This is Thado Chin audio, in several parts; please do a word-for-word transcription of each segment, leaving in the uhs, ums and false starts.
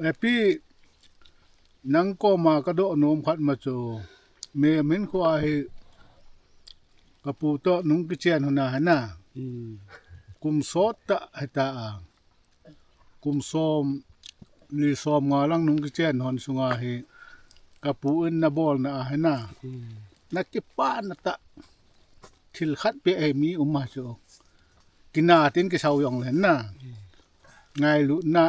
Epi, nang koma kadoh nom khat ma chu. Me min khu ahi kapu toh nung kichen hon a hina. Kum sot tah hita a. Kum som, li som nga lang nung kichen hon sunga hi kapu in nabolna a hina. Nakipana tah thil khat pe e mi um a chu. Kina tin kisau jong le na. Ngailutna,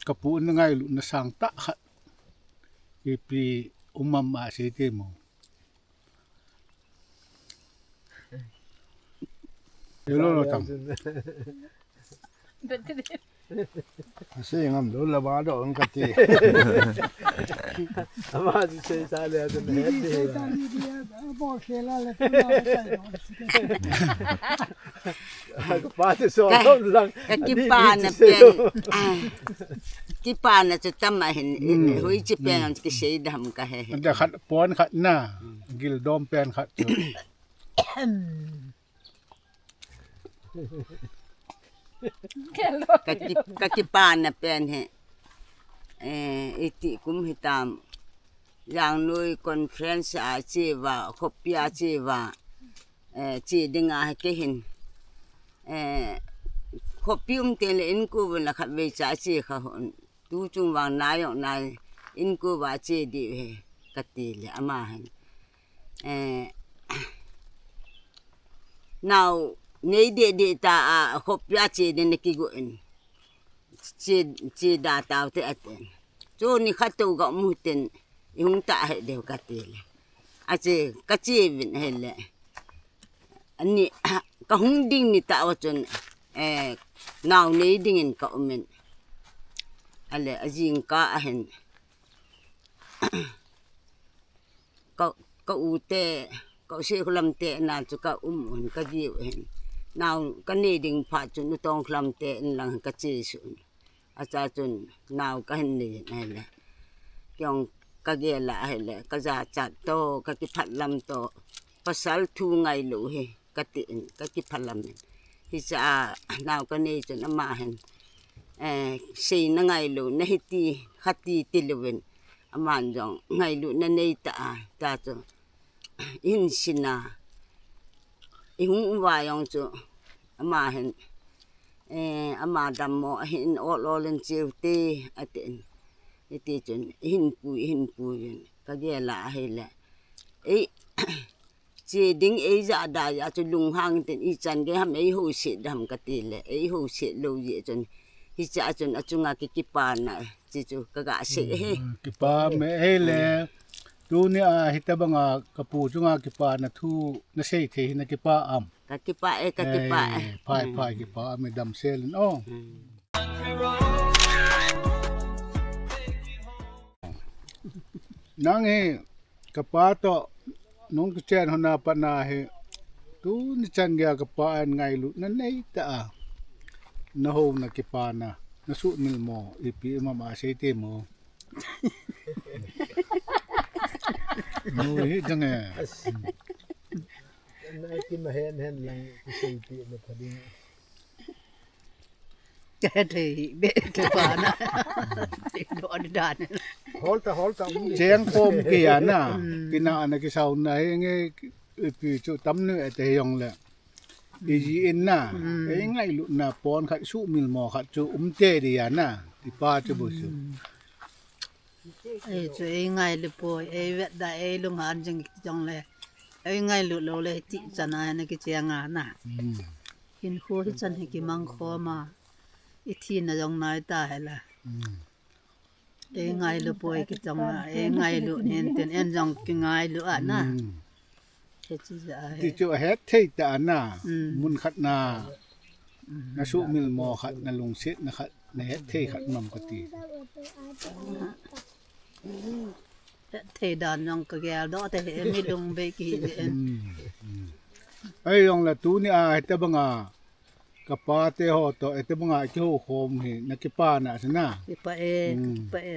kapu in ngailutna sang tah khat. Ipi um am a sei te mo. Hello, lo tam. Asi ngam lo la ba do ang kati. Ama si sei sa le ato na het de. Bol khela le. Ka pa te so Ka, lang. Ka kipana pen. Ah, kipana chu tam a hin, hui chi pen ang kisei dam ka he he. Anda khat pon khat na, gil dom pen khat chu. Ka ki, ka kipana pen he. Eh, iti kum hitam. Jangnoi conference a che va, khopi a che va. Eh, che dinga he ke hin. Eh, khopi um te le in ku va na khat vei cha che kha hon. Tu chung vang na jong na in ku va che di he kati le ama hin. Eh, nau nei de de ta a khopi a che de na kigo in. Che, che da tau te aten. Chu ni khat to ga mu ten i hung ta he deu kati le. Ache ka che vin he le. Ani ka hung ding ni ta wa chun, eh, nau nei ding in ka um in. Ale ajing ka ahin. Ka, ka u te, ka u se khulam te na chu ka um un ka giu hin. Nau ka nei ding phat chun u tong khulam te in lang ka che sun. Acha chun nau ka hin nei hin ahile. Kiong ka gel a ahile, ka jachat to, ka kiphatlam to, pasal thu ngailu hi, ka ti in, ka kiphatlam in. Hicha a nau ka nei chun ama hin, eh, seina ngailu, na hiti, khati ti luvin, aman jong ngailu na nei ta a, ta chu. Hin sina. I hung uva jong chu. Ama hin. Eh, ama dammo, hin ol ol in chiu te, atin. Iti chun, hin pui, hin pui in. Ka gel a ahile. Ei, che ding ei ja da ja chu lunghang tin, i chan ge ham ei ho se dam ka ti le, ei ho se lo je chun. Hicha chun, achunga ki kipana. Chi chu ka ga sei e. Kipa me e le. Tuni a hitabanga kapu chunga kipana thu na sei thei hi na kipa am. Ka kipa e, ka kipa e. Eh, phai, phai kipa am e damsel in o. Nang hi kapa to nung kichen hon a pat na hi tuni chan gei a kapa an ngailut na nei ta a. Na ho na kipana, na sumil mo, ipi ima ma sei te mo. Nu hi jang e. Na ki ma hen hen lang ki sei ti na pha ding. Ka thei hi be kipana. Ti do dan. Hol ta, hol ta um di. Cheng kom ki ya na. Kina ana ki sau na hi nge ipi chu tam nu e te jong le. Iji in na. Ei ngailut na pon khat sumil mo khat chu um te di ya na. Ti pa chu bu chu. Ei chu ei ngailu poi, ei vet da ei lunghan jing jong le. Ei ngailut lo le ti chan a na kicheng a na. Hin khu hi chan hi kimang khom a. I thi na jong nai ta he la. Ei ngailu poi kichong a, ei ngailu nin tin en jong kingailu a na. Hichi ja a he. Ti chu a het thei ta na. Mun khat na. Na sumil mo khat, na lungset na khat, na het thei khat mam ka ti. Het thei dan jong ka gel doh te he mi lung bei ki hi en. Ei jong la tuni a hitabanga kapa te ho to hitabanga kiho khom hi na kipana si na. Kipa e, kipa e.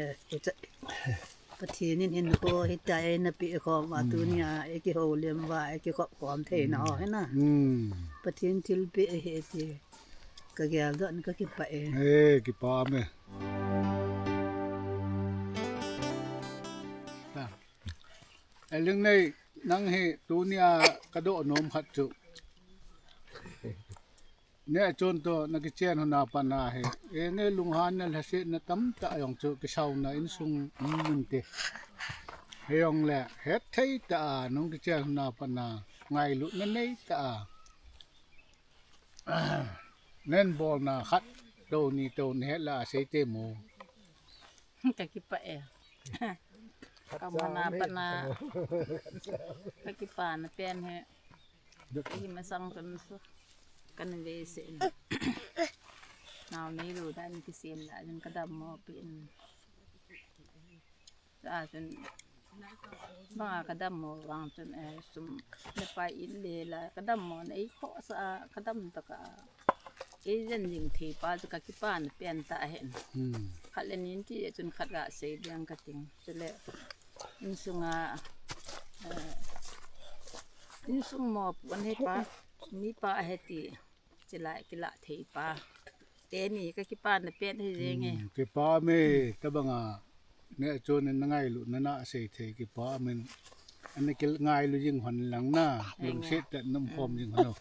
Pathen in hin ko hita e na pi khom a tuni a e kiho lem va e kikhop khom thei na ho hi na. Pathen thilpeh e he ti. Ka gel doh na ka kipa e. Eh, kipa me. Eling nei, nang hi tunia kadoh nom khat chu. Neh chun toh nakichen hon a pat na hi. Enge lunghan na lhasetna tamtah jong chu kisauna insung um inte. Hijongle hetthei tah a nung kichen hon a pat na ngailutna nei tah a. Nen bolna khat, tou ni tou ni het la a sei te mo. Kakipah e. Kaumna pat na. Kakipana pen hi. Hi masang kan su. Kan ve se. Nau nei lou dan kisem la jin kadammo pen. Sa chun banga kadammo vang chun, eh, sum le pai in le la kadammo na ei khoh sa a kadam tah a. Ei jen jing thei pa chu kakipana pen tah hen. Hmm. Khat le ni ti chun khat gasei ding kating. Chule insunga, eh, insung mopo ahi pa, mipa ahi ti. Chilai kila thei pa. Teni kakipana pen hi jeng e. Hmm, kipa me, tabanga. Neh chun na ngailutna na sei thei kipa min. Ana kingailu jing hon lang na. Lungset tah a um khom jing hon.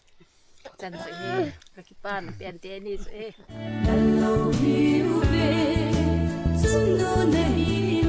Chan se hi, kakipana pen teni se. Hello, hi uve, chun do na hi.